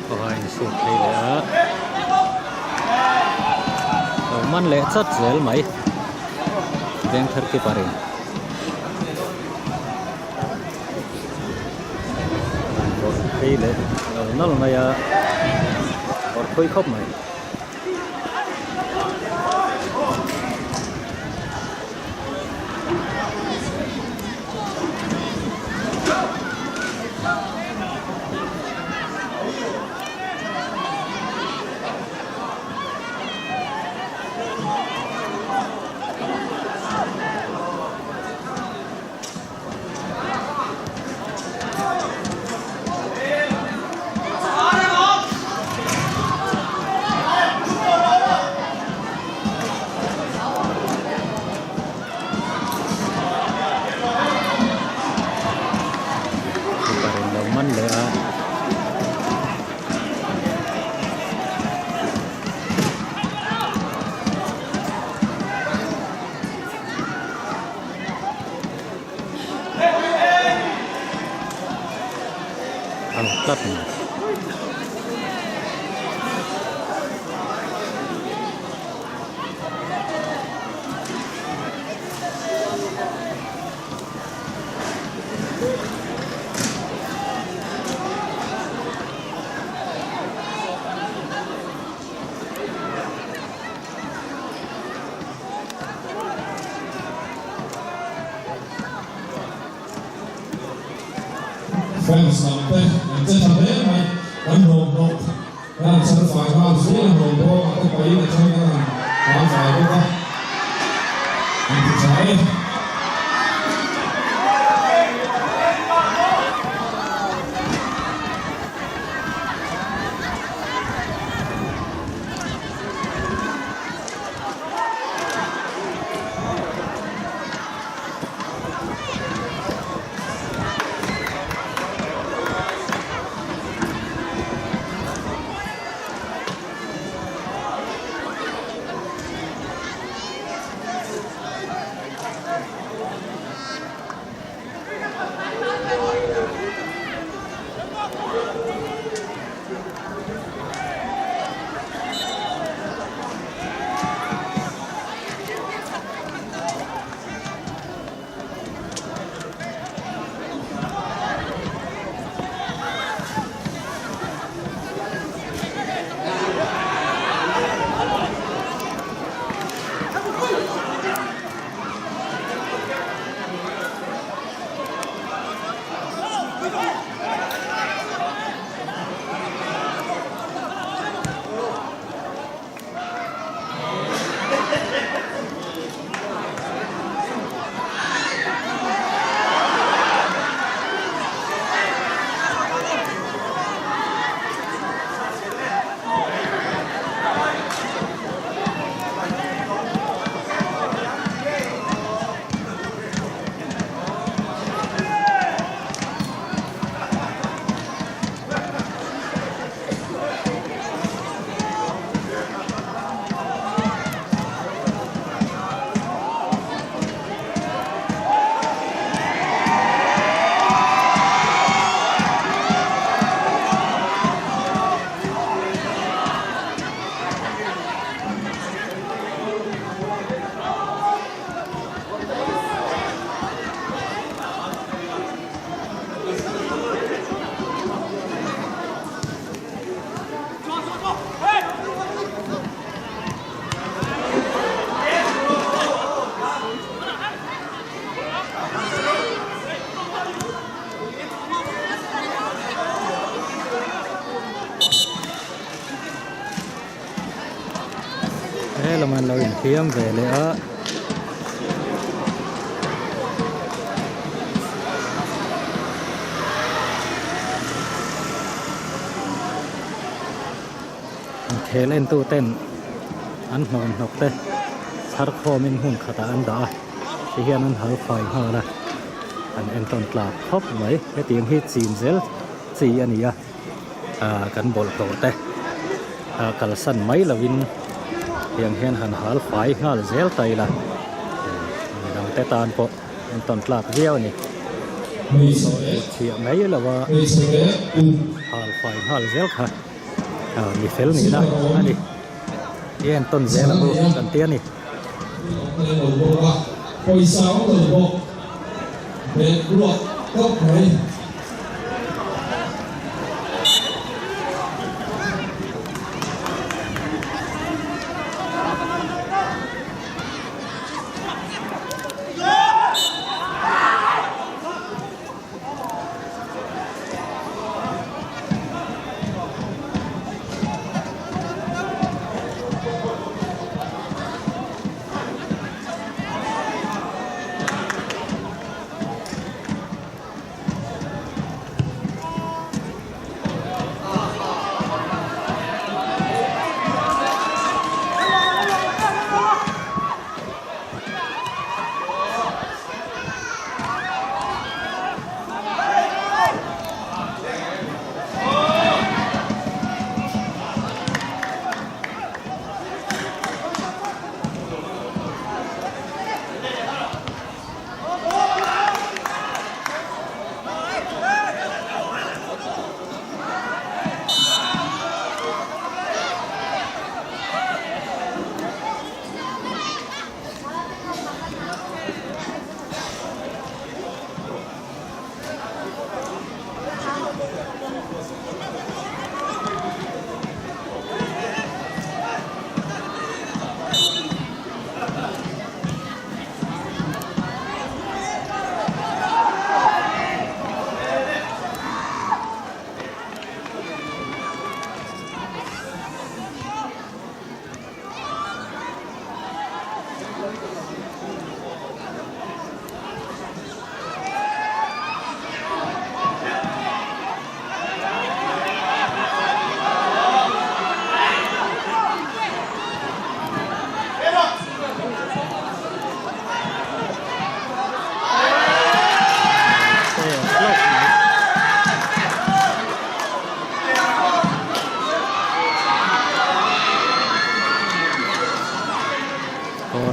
Pawha insut phei leh a. Lo man leh chat zel mai veng thar keeper in. Phei leh lo nawlh mai a kawr phui khawp mai. Keeper in lo man leh a. Ang tlat mai. Fans lam te an che tha hle mai, kan hnawm hnawk kan han chhar fai nghal zual a hnawm bawk a te pahin a then kan han hal fai bawk a, an ti tha e. He lamah an lo infiam ve leh a. Inkhel entu ten an hnawm hnawk te chhar khawmin hmun khatah an dah a ti hian an hal fai nghal a an entawn tlak khawp mai hetiang hi chin zel chi a ni a ah kan bawlhhlawh te ah kalsan mai lovin tiang hian han hal fai nghal zel ta ila midang te tan pawh entawn tlak viau a ni. Chhiah mai lo a hal fai nghal zel kha mi fel nihna a ni. I entawn zel ang u kan ti a ni.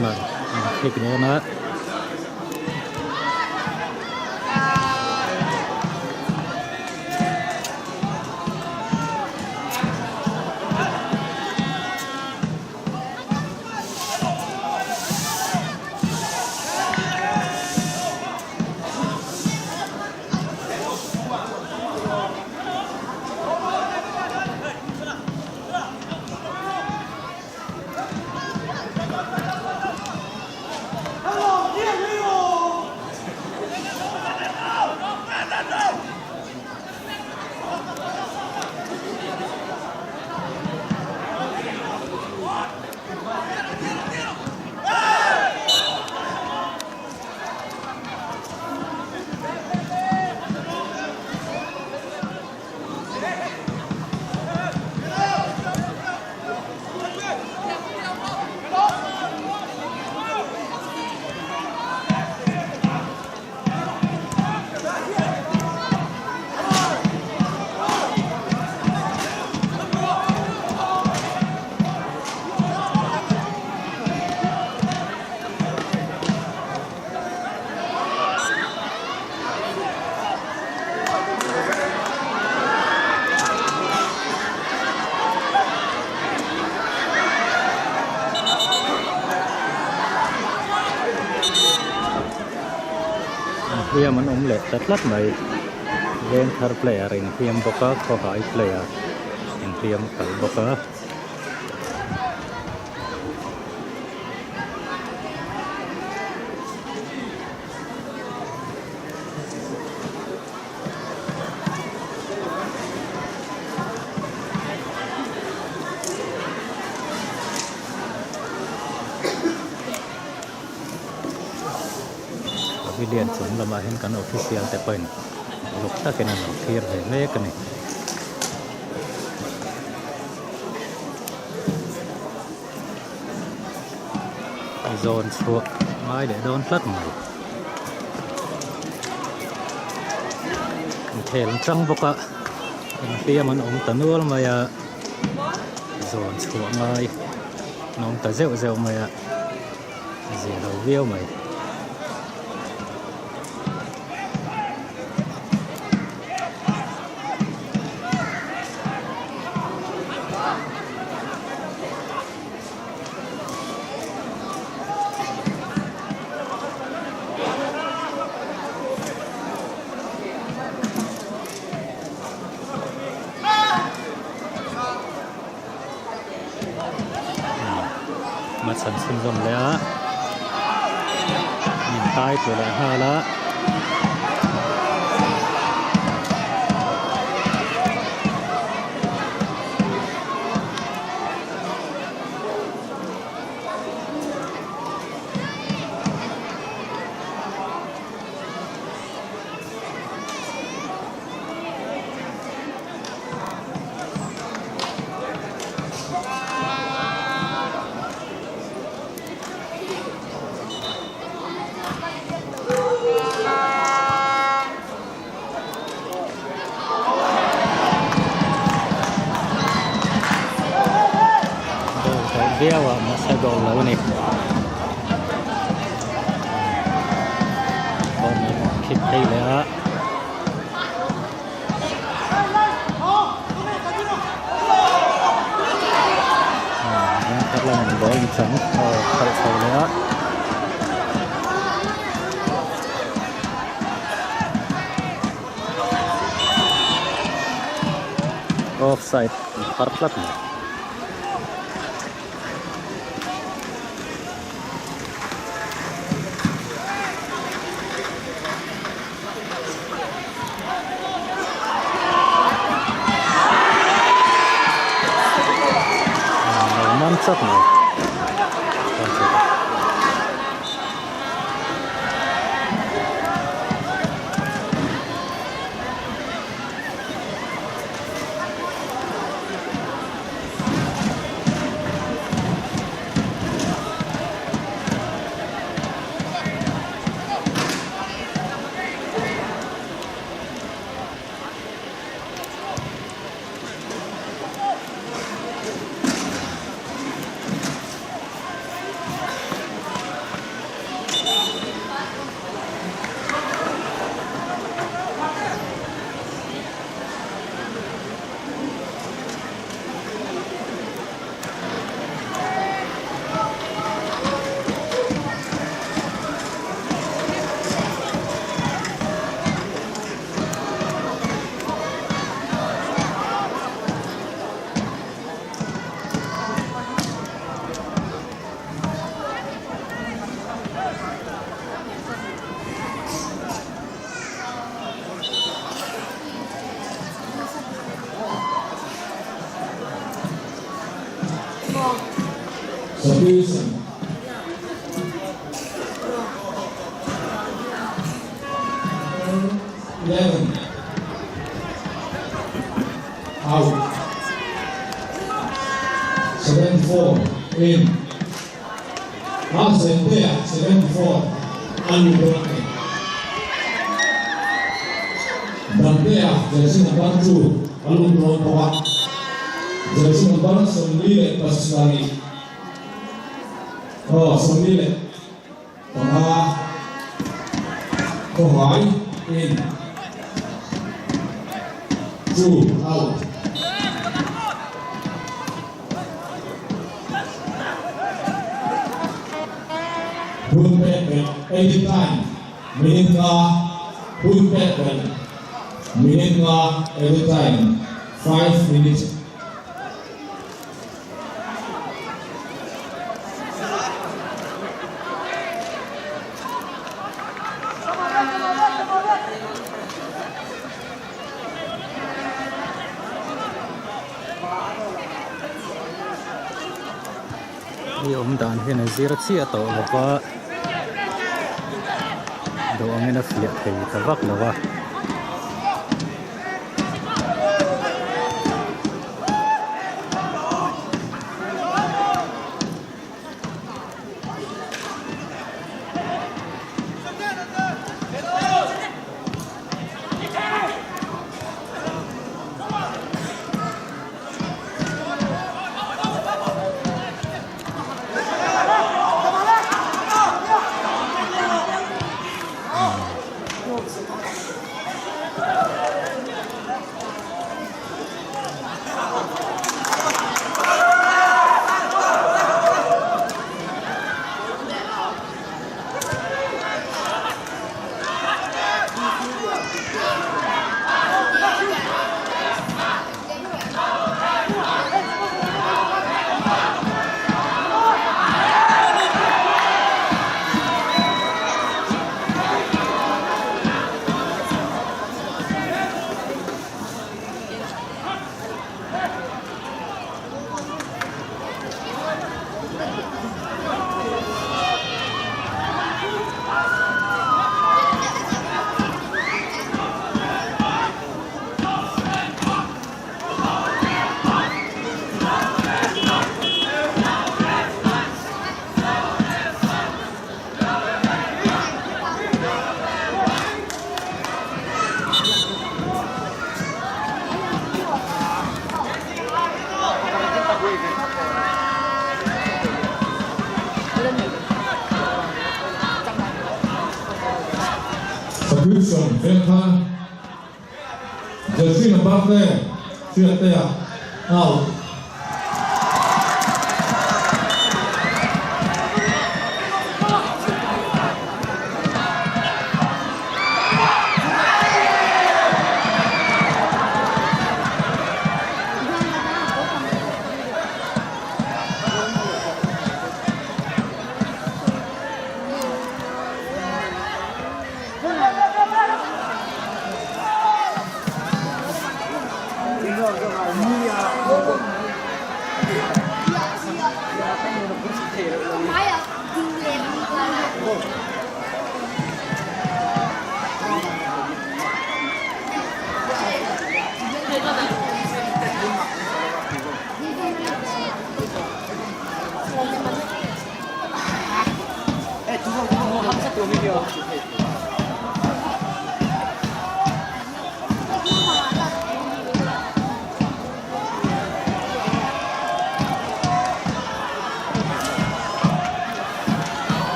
Corner an kick dawn a. Hliam an awm leh ta tlat mai Vengthar player inhliam bawk a khawhai player inhliam kal bawk a. Pavilion chung lamah hian kan official te pawhin uluk takin an lo thlir ve mek a ni. Zawn chhuah ngai leh dawn tlat mai. Inkhel an chang bawk a, inhliam an awm ta nual mai a, zawn chhuah ngai an awm ta zeuh zeuh mai a, zia lo viau mai. Match an chhunzawm leh a min tai tlu leh nghal a. Goal theih viau a mahse goal lo a ni. Corner a khip phei leh a. Thar lamin ball an chang khalh chho leh a. Offside an phar tlat mai. Lo man chat mai. Wilson. 11. Out. 74. In. Mahse tea 74 a lut dawn a ni. Damtea jersey number 2 a lut dawn bawk a. Jersey number 47 aw 45 khawhai in 2 out. Hun pek belh Edit time Minute nga Hun pek belh Minute nga Edit time 5 minute. Hei awm dan hian a zir chiah tawh lo va duh angin a fiah thei ta vak lo va. Subscription Vengthar Jersey number te Hriattea out.